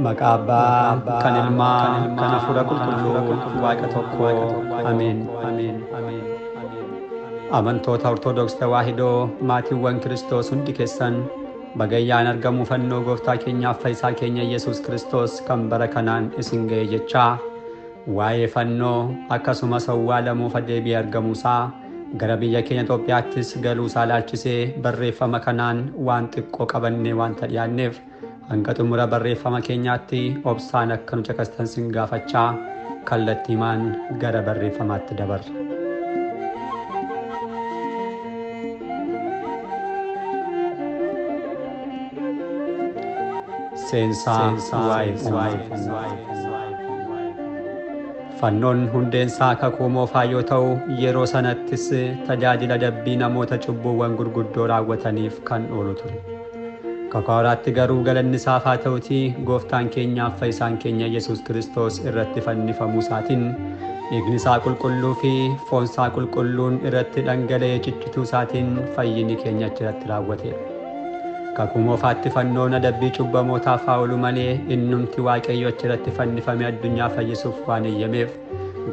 Maqaa Abbaa kan Ilmaa kan Hafuura Qulqulluu Waaqa tokko. Ameen. Amantoota Ortodoksii Tawaahidoo maatiiwwan Kiristoos hundi keessan bagayyaan argamuu fannoo gooftaa keenyaaf fayyisaa keenya Yesuus Kiristoos kan bara kanaan isin ga'e jechaa waa'ee fannoo akkasumas awwaalamuuf deebi'ee argamuusaa gara biyya keenya Itoophiyaattis galuusaa laalchisee barreeffama kanaan waan xiqqoo qabannee waanta dhiyaanneef hanga xumura barreeffama keenyaatti obsaan akka nu caqastan sin gaafachaa kallattiimaan gara barreeffamaatti dabarra. Seensaa waa'ee fannoo. Fannoon hundeensaa kakuu moofaa yoo ta'u yeroo sanattis tajaajila dabbii namoota cubbuuwwan gurguddoo raawwataniif kan oolu ture. Kakuu haaraatti garuu galanni isaaf haa ta'utii gooftaan keenyaaf fayyisaan keenya Yesuus Kiristoos irratti fannifamuu isaatiin dhiigni isaa qulqulluu fi foon isaa qulqulluun irratti dhangala'ee ciccituu isaatiin fayyinni keenya achirratti raawwateera. Kakuu moofaatti fannoon adabbii cubbamootaaf haa oolu malee innumti Waaqayyo achirratti fannifame addunyaa fayyisuuf waan eeyyameef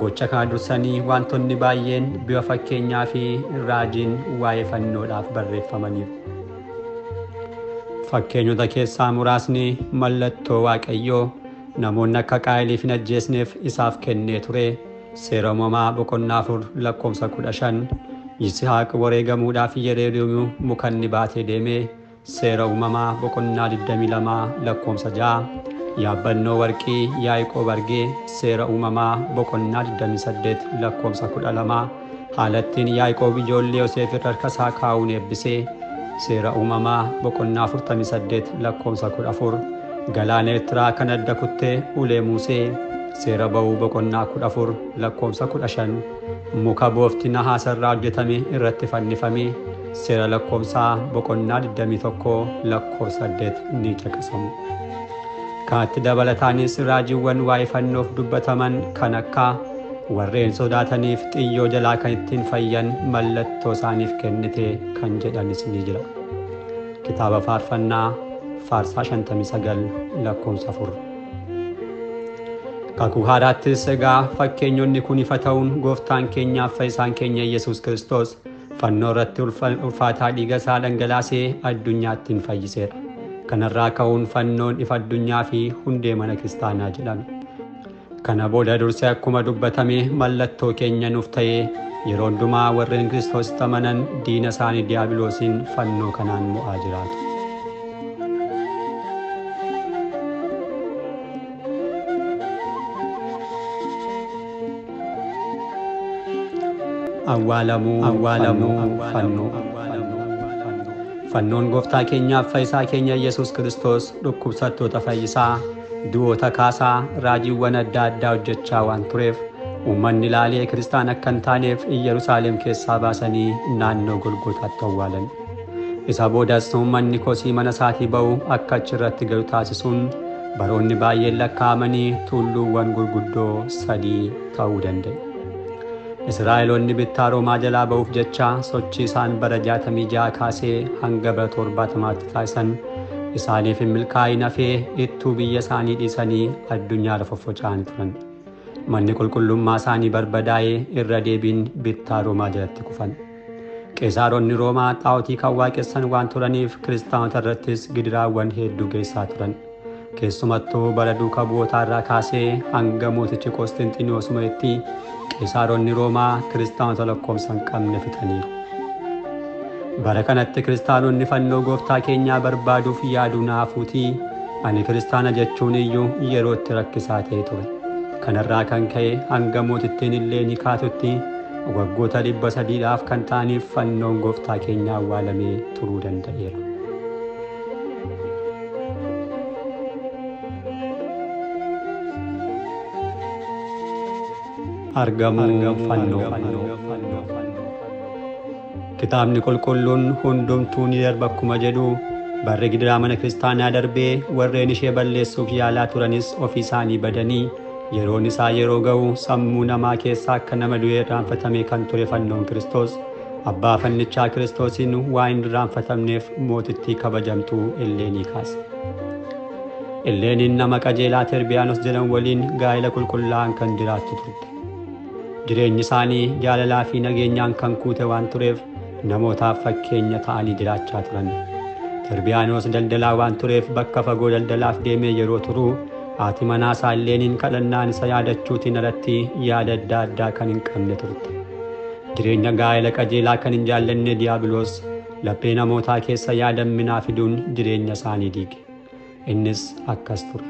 gocha kana dursanii wantoonni baay'een bifa fakkeenyaa fi raajiin waa'ee fannoodhaaf barreeffamaniiru. Fakkeenyota keessaa muraasni mallattoo Waaqayyoo namoonni akka Qaayiliif hin ajjeesneef isaaf kennee ture. Seera uumamaa boqonnaa 4 lakkoofsa 15. Yisihaaq wareegamuudhaaf yeroo deemu mukanni baatee deeme. Seera uumamaa boqonnaa 22 lakkoofsa 6. Yaabbannoo warqii Yaaqoob argee. Seera uumamaa boqonnaa 28 lakkoofsa 12. Haalattiin Yaaqoob ijoollee Yoseef irra harka isaa kaa'uun eebbisee. Seera uumamaa boqonnaa 48 lakkoofsa 14. Galaana Eertiraa kan adda kuttee ulee Musee. Seera ba'uu boqonnaa 14 lakkoofsa 15. Muka boofti nahaasa irraa hojjetame irratti fannifame. Seera lakkoofsaa boqonnaa 21 lakkoofsa 8 ni caqasamu. Kanatti dabalataanis raajiiwwan waa'ee fannoof dubbataman kan akka warreen sodaataniif xiyyoo jalaa kan ittiin fayyan mallattoo isaaniif kennite kan jedhanis ni jira. Kitaaba Faarfannaa Faarsaa 59 lakkoofsa 4. Kakuu haaraattis egaa fakkeenyonni kun ifa ta'uun gooftaan keenyaaf fayyisaan keenya Yesuus Kiristoos fannoo irratti ulfaataa dhiiga isaa dhangalaasee addunyaattiin fayyiseera. Kanarraa ka'uun fannoon ifa addunyaa fi hundee mana kiristaanaa jedhame. Kana booda dursee akkuma dubbatame mallattoo keenya nuuf ta'ee yeroo hundumaa warreen Kiristoositti amanan diina isaanii diiyaabiloosiin fannoo kanaan mo'aa jiraatu. Awwaalamuu fannoo. Fannoon gooftaa keenyaaf fayyisaa keenya Yesuus Kiristoos dhukkubsattoota fayyisaa, du'oota kaasaa, raajiiwwan adda addaa hojjechaa waan tureef uummanni ilaalee kiristaan akka hin taaneef Yerusaalem keessaa baasanii naannoo Golgootaatti awwaalan. Isa boodas uummanni kosii mana isaatii ba'u akka achirratti galu taasisuun baroonni baay'een lakkaa'amanii tulluuwwan gurguddoo 3 ta'uu danda'e. Israa'eloonni bittaa Roomaa jalaa ba'uuf jecha sochii isaan bara 66 kaasee hanga bara 70tti taasisan isaaniif hin milkaa'in hafee ittuu biyya isaanii dhiisanii addunyaarra foffoca'anii turan. Manni qulqullummaa isaanii barbadaa'ee irra deebiin bittaa Roomaa jalatti kufan. Qeesaaronni Roomaa xaa'otii kan waaqessan waan turaniif kiristaanota irrattis gidiraawwan hedduu geessaa turan. Keessumattuu bara duuka bu'ootaa irraa kaasee hanga mootichi Qosxinxinoos mo'etti Qeesaaronni Roomaa kiristaanota lakkoofsa hin qabne fixaniiru. Bara kanatti kiristaanonni fannoo gooftaa keenyaa barbaaduuf yaaduu naafuutii ani kiristaana jechuun iyyuu yeroo itti rakkisaa ta'e ture. Kanarraa kan ka'e hanga mootittiin illee ni kaatutti waggoota 300dhaaf kan ta'aniif fannoon gooftaa keenyaa awwaalamee turuu danda'eera. Argamuu fannoo. Kitaabni qulqulluun hundumtuu ni darba akkuma jedhu barri gidiraa mana kiristaanaa darbee warreen ishee balleessuuf yaalaa turanis ofii isaanii badanii yeroon isaa yeroo ga'u sammuu namaa keessaa akka nama du'ee irraanfatame kan ture fannoon Kiristoos abbaa fannichaa Kiristoosiin waan hin irraanfatamneef mootittii kabajamtuu illee ni kaase. Illeeniin nama qajeelaa Terbiyaanos jedhan waliin gaa'ela qulqullaa'aan kan jiraattu turte. Jireenyi isaanii jaalalaa fi nageenyaan kan kuute waan tureef namootaaf fakkeenya ta'anii jiraachaa turan. Terbiyaanos daldalaa waan tureef bakka fagoo daldalaaf deemee yeroo turu haati manaa isaa Illeeniin kadhannaan isa yaadachuutiin alatti yaada adda addaa kan hin qabne turte. Jireenya gaa'ela qajeelaa kan hin jaallanne Diyaabiloos laphee namootaa keessa yaadamminaa fiduun jireenya isaanii diige. Innis akkas ture.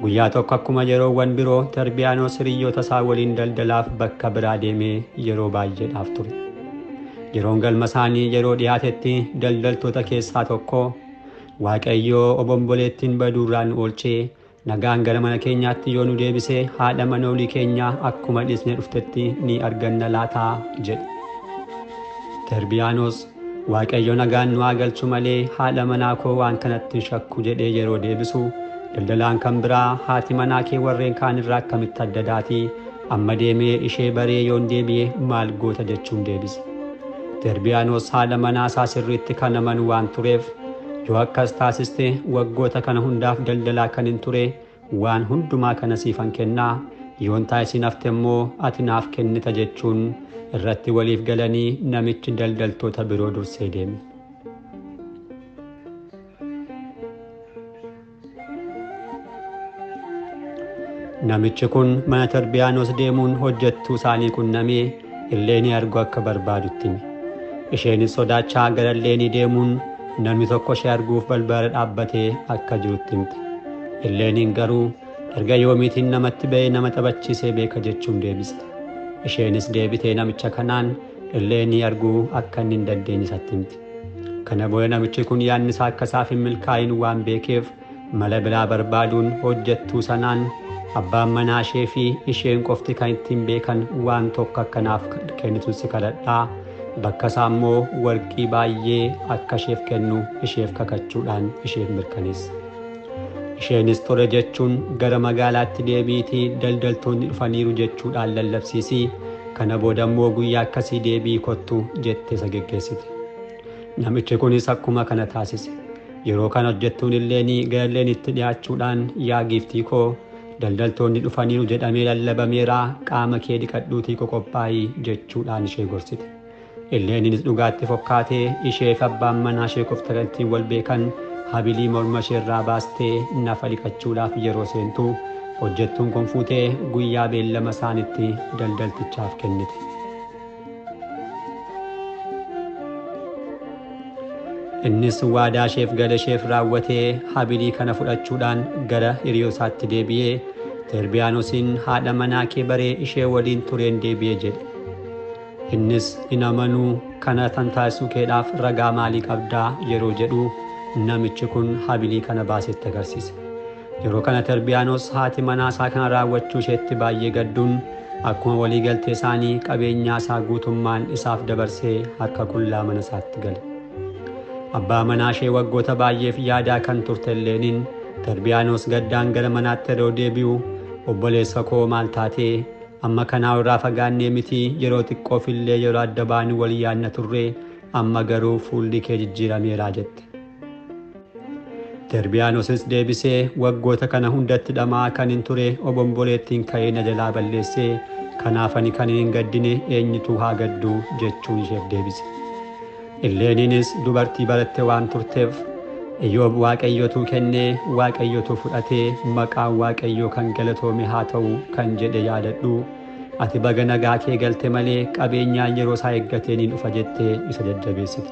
Guyyaa tokko akkuma yeroowwan biroo Terbiyaanos hiriyoota isaa waliin daldalaaf bakka biraa deemee yeroo baay'eedhaaf ture. Yeroon galma isaanii yeroo dhiyaatetti daldaltoota keessaa tokko Waaqayyoo obomboleettiin baduurraa nu oolchee nagaan gara mana keenyaatti yoo nu deebise haadha manoolii keenyaa akkuma dhiisnee dhuftetti ni arganna laataa jedhe. Terbiyaanos Waaqayyo nagaan nu haa galchu malee haadha manaa koo waan kanatti hin shakku jedhee yeroo deebisu daldalaan kan biraa haati manaa kee warreen kaan irraa akkamitti adda daatii amma deemee ishee baree yoon deebi'e maal goota jechuun deebise. Terbiyaanos haadha manaa isaa sirriitti kan amanu waan tureef yoo akkas taasiste waggoota kana hundaaf daldalaa kan hin ture waan hundumaa kana siifan kennaa yoon taasisin hafte immoo ati naaf kennita jechuun irratti waliif galanii namichi daldaltoota biroo dursee deeme. Namichi kun mana Terbiyaanos deemuun hojjettuu isaanii qunnamee Illeenii arguu akka barbaadutti hime. Isheenis sodaachaa gara Illeenii deemuun namni tokko ishee arguuf balbala dhaabbatee akka jirutti himte. Illeeniin garuu erga yoomiitiin namatti ba'ee nama taphachiisee beeka jechuun deebiste. Isheenis deebitee namicha kanaan Illeenii arguu akka inni hin dandeenye isatti himte. Kana booda namichi kun yaadni isaa akka isaaf hin milkaa'in waan beekeef mala biraa barbaaduun hojjettuu sanaan abbaan manaa ishee fi isheen qofti kan ittiin beekan waan tokko akkanaaf kennitu si kadhadhaa bakka isaa immoo warqii baay'ee akka isheef kennu isheef kakachuudhaan isheef mirkaneesse. Isheenis tole jechuun gara magaalaatti deebiitii daldaltoonni dhufaniiru jechuudhaan lallabsiisii kana booda immoo guyyaa akkasii deebii kottu jettee isa geggeessite. Namichi kunis akkuma kana taasise. Yeroo kana hojjettuun Illeenii gara Illeeniitti dhiyaachuudhaan yaa giiftii koo daldaltoonni dhufaniiru jedhamee lallabameeraa qaama kee dhiqadhuutii qoqophaa'ii jechuudhaan ishee gorsite. Illeeniinis dhugaatti fokkaatee isheef abbaan manaa ishee qofta kan ittiin wal beekan habilii morma isheerraa baastee nafa dhiqachuudhaaf yeroo seentu hojjettuun kun fuutee guyyaa beellama isaanitti daldaltichaaf kennite. Innis waadaa isheef gala isheef raawwatee habilii kana fudhachuudhaan gara hiriyoosaatti deebi'ee Terbiyaanosiin haadha manaa kee baree ishee waliin tureen deebi'ee jedhe. Innis hin amanuu kana tan taasisuu keedhaaf ragaa maalii qabdaa yeroo jedhu namichi kun habilii kana baasetti agarsiise. Yeroo kana Terbiyaanos haati manaa isaa kana raawwachuu isheetti baay'ee gadduun akkuma walii galtee isaanii qabeenyaa isaa guutummaan isaaf dabarsee harka qullaa mana isaatti gale. Abbaa manaa ishee waggoota baay'eef yaadaa kan turte Illeeniin Terbiyaanos gaddaan gara manaatti yeroo deebi'u obboleessa koo maal taatee amma kanaa irraa fagaannee miti yeroo xiqqoof illee yeroo adda baanu wal yaadna turre amma garuu fuulli kee jijjiirameeraa jette. Terbiyaanosis deebisee waggoota kana hundatti dhamaa kan hin ture obomboleettiin ka'ee na jalaa balleessee kanaaf ani kan hin gaddine eenyutu haa gaddu jechuun isheef deebise. Illeeniinis dubartii baratte waan turteef Iyyoob Waaqayyotu kennee Waaqayyotu fudhatee maqaan Waaqayyoo kan galatoome haa ta'u kan jedhe yaadadhu. Ati baga nagaa kee galte malee qabeenyaan yeroo isaa eeggatee ni dhufa jettee isa jajjabeessite.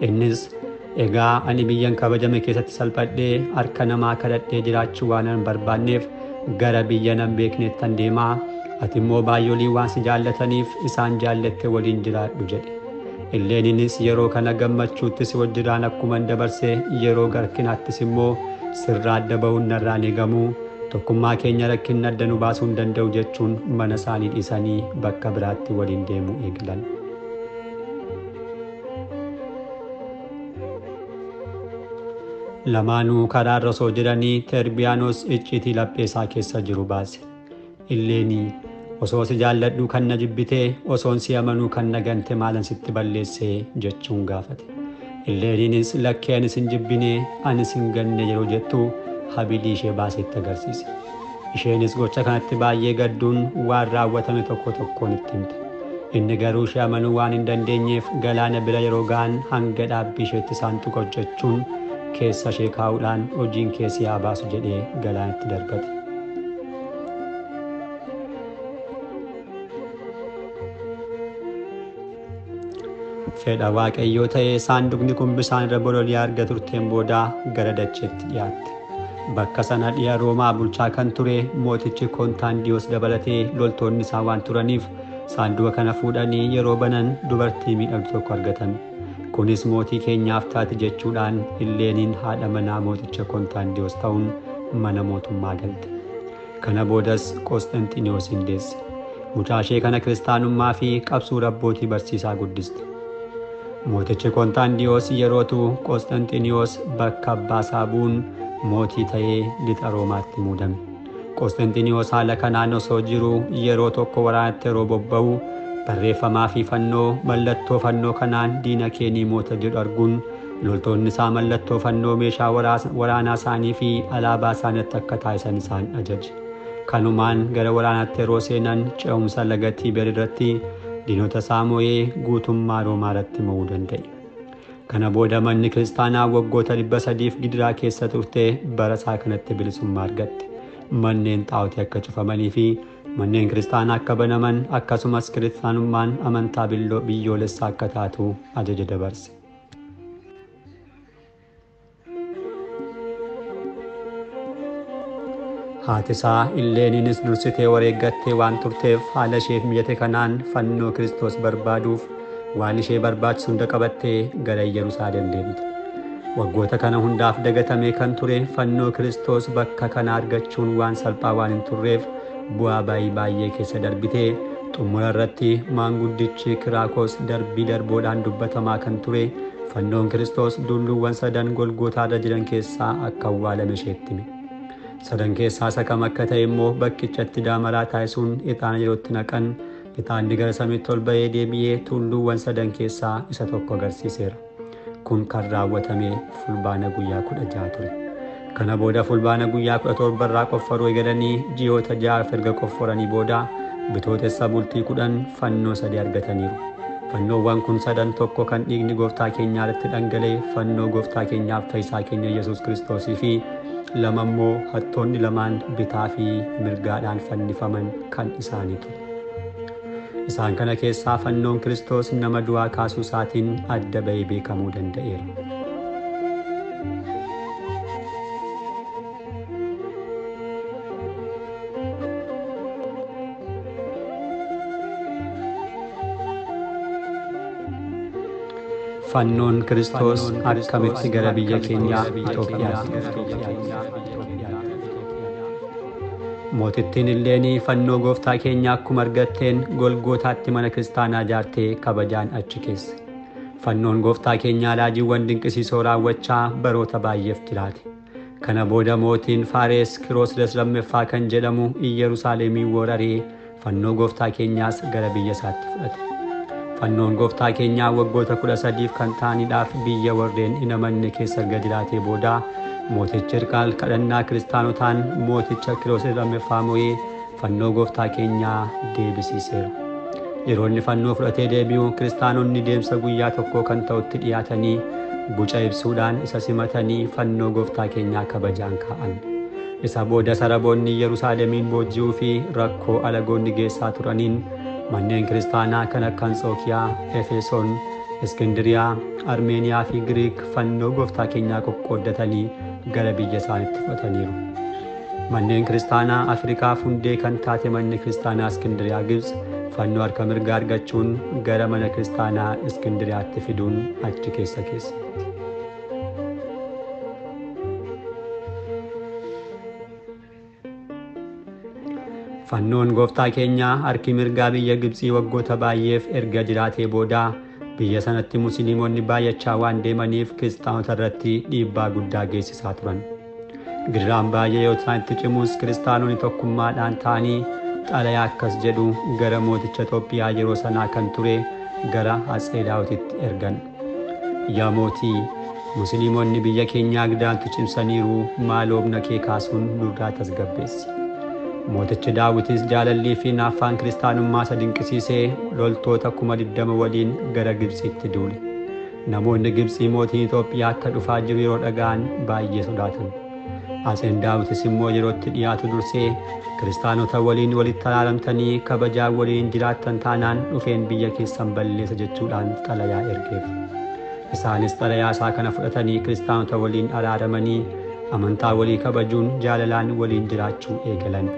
Innis egaa ani biyyan kabajame keessatti salphadhee harka namaa kadhadhee jiraachuu waan hin barbaanneef gara biyya nan beekneettan deemaa ati immoo baay'olii waan si jaallataniif isaan jaallatte waliin jiraadhu jedhe. Illeeniinis yeroo kana gammachuuttis wajjiraan akkuma dabarse yeroo rakkinaattis immoo sirraa adda ba'uun narraan eegamu tokkummaa keenya rakkinni adda nu baasuu hin danda'u jechuun mana isaanii dhiisanii bakka biraatti waliin deemuu eegalan. Lamaanuu karaarra osoo jiranii Terbiyaanos icciitii laphee isaa keessa jiru baase. Illeenii osoo si jaalladhuu kan na jibbitee osoon si amanuu kan na gante maalan sitti balleessee jechuun gaafate. Illeeniinis lakkee anis hin jibbine anis hin ganne yeroo jettu habilii ishee baasetti agarsiise. Isheenis gocha kanatti baay'ee gadduun waan raawwatame tokko tokkoon itti himte. Inni garuu ishee amanuu waan hin dandeenyeef galaana bira yeroo ga'an hanga dhaabbii isheetti saanduqa hojjechuun keessa ishee kaa'uudhaan hojiin keessi haa baasu jedhee galaanatti darbate. Fedha Waaqayyoo ta'ee saanduqni kun bishaan irra bololi'aa erga turteen booda gara dacheetti dhiyaatte. Bakka sana dhiya Roomaa bulchaa kan ture mootichi Kontaandiyoos dabalatee loltoonni isaa waan turaniif saanduqa kana fuudhanii yeroo banan dubartii miidhagdu tokko argatan. Kunis mootii keenyaaf taati jechuudhaan Illeeniin haadha manaa mooticha Kontaandiyoos ta'uun mana mootummaa galte. Kana boodas Qosxanxiniyoos deesse. Mucaa ishee kana kiristaanummaa fi qabsuu abbootii barsiisaa guddiste. Mootichi Kontaandiyoos yerootu Qosxanxiniyoos bakka abbaa isaa bu'uun mootii ta'ee lixa Roomaatti muudame. Qosxanxiniyoos haala kanaan osoo jiruu yeroo tokko waraanatti yeroo bobba'u barreeffamaa fi fannoo mallattoo fannoo kanaan diina keenii moota jedhu arguun loltoonni isaa mallattoo fannoo meeshaa waraanaa isaanii fi alaabaa isaaniitti akka taasisan isaan ajaje. Kanumaan gara waraanaatti yeroo seenan ce'umsa laga Tiiber irratti diinota isaa moo'ee guutummaa Roomaa irratti mo'uu danda'e. Kana booda manni kiristaanaa waggoota 300 gidiraa keessa turte bara isaa kanatti bilisummaa argatte. Manneen xaa'otii akka cufamanii fi manneen kiristaanaa akka banaman akkasumas kiristaanummaan amantaa biyyoolessaa akka taatu ajaja dabarse. Haati isaa Illeeniinis dursitee wareeggattee waan turteef haala isheef mijate kanaan fannoo Kiristoos barbaaduuf waan ishee barbaachisu hunda qabattee gara Yerusaalem deemte. Waggoota kana hundaaf dagatamee kan ture fannoo Kiristoos bakka kana argachuun waan salphaa waan hin turreef bu'aa bayii baay'ee keessa darbitee xumura irratti maanguddichi Kiraakos darbii darboodhaan dubbatamaa kan ture fannoon Kiristoos tulluuwwan sadan Golgootaarra jiran keessaa akka awwaalame isheetti hime. Sadan keessaa isa kam akka ta'e immoo bakkichatti daamaraa taasisuun ixaana yerootti naqan ixaanni gara samiitti ol ba'ee deebi'ee tulluuwwan sadan keessaa isa tokko agarsiiseera. Kun kan raawwatame fulbaana guyyaa 16 ture. Kana booda fulbaana guyyaa 17 irraa qofforuu eegalanii ji'oota 6 erga qofforanii booda bitootessa bultii 10 fannoo sadii argataniiru. Fannoowwan kun sadan tokko kan dhiigni gooftaa keenyaa irratti dhangala'e fannoo gooftaa keenyaaf fayyisaa keenya Yesuus Kiristoosii fi lama immoo hattoonni lamaan bitaa fi mirgaadhaan fannifaman kan isaanii ture. Isaan kana keessaa fannoon Kiristoos nama du'aa kaasuu isaatiin adda ba'ee beekamuu danda'eera. Fannoon Kiristoos akkamitti gara biyya keenyaa Itoophiyaatti dhufe? Mootittiin Illeenii fannoo gooftaa keenyaa akkuma argatteen Golgootaatti mana kiristaanaa ijaartee kabajaan achi keesse. Fannoon gooftaa keenyaa raajiiwwan dinqisiisoo raawwachaa baroota baay'eef jiraate. Kana booda mootiin Faares Kiroosles lammaffaa kan jedhamu Iyyerusaalemii weeraree fannoo gooftaa keenyaas gara biyya isaatti fudhate. Fannoon gooftaa keenyaa waggoota 13 kan ta'aniidhaaf biyya warreen hin amanne keessa erga jiraatee booda mootichi Hirqaal kadhannaa kiristaanotaan mooticha Kiroosles lammaffaa moo'ee fannoo gooftaa keenyaa deebisiiseera. Yeroo inni fannoo fudhatee deebi'u kiristaanonni deemsa guyyaa tokkoo kan ta'utti dhiyaatanii guca ibsuudhaan isa simatanii fannoo gooftaa keenyaa kabajaan kaa'an. Isa booda saraboonni Yerusaalemiin booji'uu fi rakkoo alagoonni geessaa turaniin manneen kiristaanaa kan akka Anxookiyaa, Efesoon, Iskindiriyaa, Armeeniyaa fi Giriik fannoo gooftaa keenyaa qoqqooddatanii gara biyya isaaniitti fudhataniiru. Manneen kiristaanaa Afrikaaf hundee kan taate manni kiristaanaa Iskindiriyaa Gibxi fannoo harka mirgaa argachuun gara mana kiristaanaa Iskindiriyaatti fiduun achi keessa keesse. Fannoon gooftaa keenyaa harki mirgaa biyya Gibxii waggoota baay'eef erga jiraatee booda biyya sanatti musliimonni baay'achaa waan deemaniif kiristaanota irratti dhiibbaa guddaa geessisaa turan. Gidiraan baay'ee yoo isaanitti cimus kiristaanonni tokkummaadhaan ta'anii xalayaa akkas jedhu gara mooticha Itoophiyaa yeroo sanaa kan ture gara Atsee Daawititti ergan. Yaa mootii, Musliimonni biyya keenyaa gidaantu cimsaniiru, maaloo humna kee kaasuun nurraa tasgabbeessi. Mootichi Daawitis jaalallii fi naaffaan kiristaanummaa isa dinqisiisee loltoota 20,000 waliin gara Gibxiitti duule. Namoonni Gibxii mootiin Itoophiyaa akka dhufaa jiru yeroo dhaga'an baay'ee sodaatan. Atseen Daawitis immoo yerootti dhiyaatu dursee kiristaanota waliin walitti araaramtanii kabajaa waliin jiraattan taanaan dhufeen biyya keessan balleessa jechuudhaan xalayaa ergeef. Isaanis xalayaa isaa kana fudhatanii kiristaanota waliin araaramanii amantaa walii kabajuun jaalalaan waliin jiraachuu eegalan.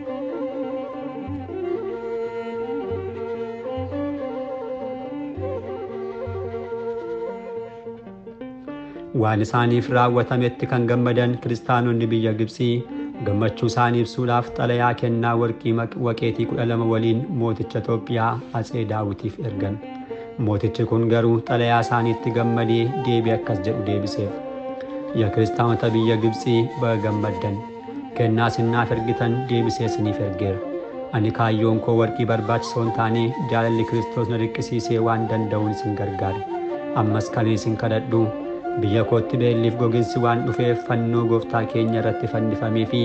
Waan isaaniif raawwatametti kan gammadan kiristaanonni biyya Gibxii gammachuu isaanii ibsuudhaaf xalayaa kennaa warqii waqeetii 12 waliin mooticha Itoophiyaa Atsee Daawitiif ergan. Mootichi kun garuu xalayaa isaaniitti gammadee deebii akkas jedhu deebiseef. Yaa kiristaanota biyya Gibxii baga gammaddan, kennaa isin naaf ergitan deebisee isiniif ergeera. Ani kaayyoon koo warqii barbaachisoo hin taane jaalalli Kiristoos na dirqisiisee waan danda'uun isin gargaare. Ammas kan isin kadhadhu biyya kootti beelliif goginsi waan dhufeef fannoo gooftaa keenya irratti fannifamee fi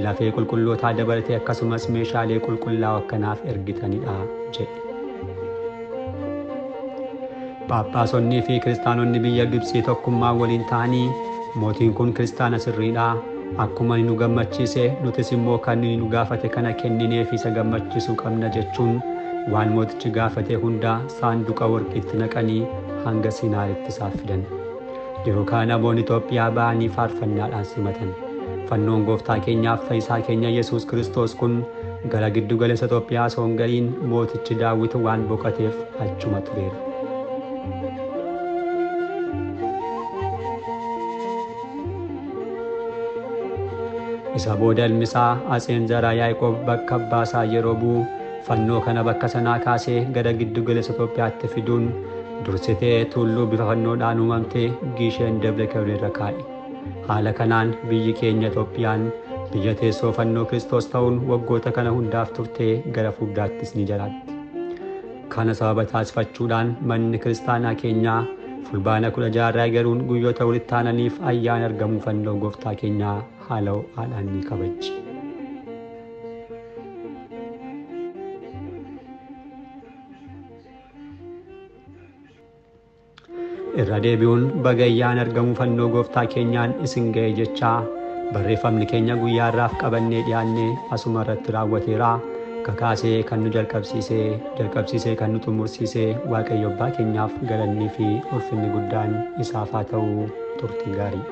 lafee qulqullootaa dabalatee akkasumas meeshaalee qulqullaa'oo akkanaaf ergitanidha jedhe. Paappaasonnii fi kiristaanonni biyya Gibxii tokkummaa waliin ta'anii mootiin kun kiristaana sirriidha. Akkuma inni nu gammachiise nutis immoo kan inni nu gaafate kana kennineef isa gammachiisuu qabna jechuun waan mootichi gaafate hunda saanduqa warqiitti naqanii hanga Siinaaritti isaaf fidan. Yeroo kana namoonni Itoophiyaa ba'anii faarfannaadhaan simatan. Fannoon gooftaa keenyaaf fayyisaa keenya Yesuus Kiristoos kun gara giddu galeessa Itoophiyaa osoo hin galiin mootichi Daawit waan boqoteef achuma tureera. Isa booda ilmi isaa Atseen Zaraa Yaaqoob bakka abbaa isaa yeroo bu'u fannoo kana bakka sanaa kaasee gara giddu galeessa Itoophiyaatti fiduun dursitee tulluu bifa fannoodhaan uumamte Giisheen Debre Kebir irra kaa'e. Haala kanaan biyyi keenya Itoophiyaan biyya teessoo fannoo Kiristoos ta'uun waggoota kana hundaaf turtee gara fuulduraattis ni jiraatti. Kana sababa taasifachuudhaan manni kiristaanaa keenyaa fulbaana 16 irraa eegaluun guyyoota walitti aananiif ayyaana argamuu fannoo gooftaa keenyaa haala ho'aadhaan ni kabajji. Irra deebi'uun baga ayyaana argamuu fannoo gooftaa keenyaan isin ga'e jechaa barreeffamni keenya guyyaa irraaf qabannee dhiyaannee asuma irratti raawwateera. Kakaasee kan nu jalqabsiisee kan nu xumursiisee Waaqayyo abbaa keenyaaf galannii fi ulfinni guddaan isaaf haa ta'u. Turtii gaarii.